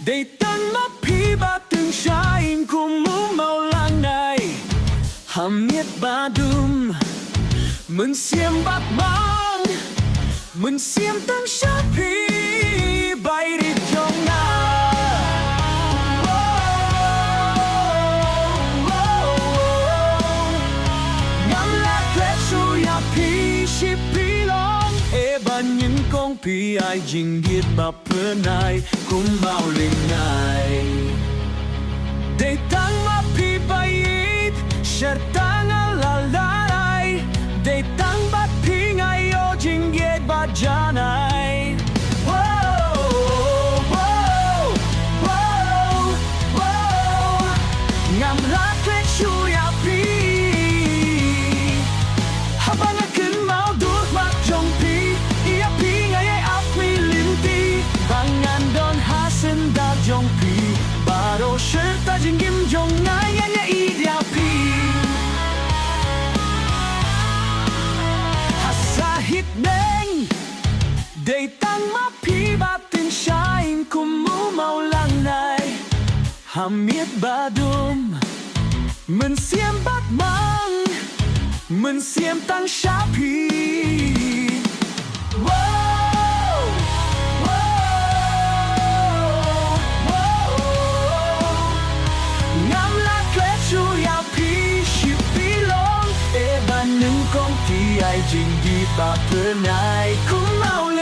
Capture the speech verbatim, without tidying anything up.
Dei tang ma phi ba tyngshaiñ kum u mawlang nai. Ha miet ba dum, mynsiem bad mang, mynsiem tang sha phi, bai rit jong nga. Ngam lah klet shuh ïa phi, shipilong, eh ba nyngkong phi ai jingit ba pynai kum mawlynnai. Dei tang ma phi ba ïeit, shyrta nga la lait. Dei tang bad phi nga ïoh jingïeit ba janai. Wow, wow, wow, wow. Ngam lah klet shuh ïa phi. Haba nga kynmaw dur khmat jong phi, ïa phi nga ïai ap mi lynti. Ba ngan don ha syndah jong phi, baroh shyrta jingim jong nga ngan ïaieit ïa phi. Ha sahit neng, dei tang ma phi ba tyngshaiñ kum u mawlang nai. Ha miet ba dum, mynsiem bad mang, mynsiem tang sha phi. Wow, wow, wow. Ngam lah klet shuh ïa phi, shipilong, eh ba nyngkong phi ai jingit ba pynai kum maw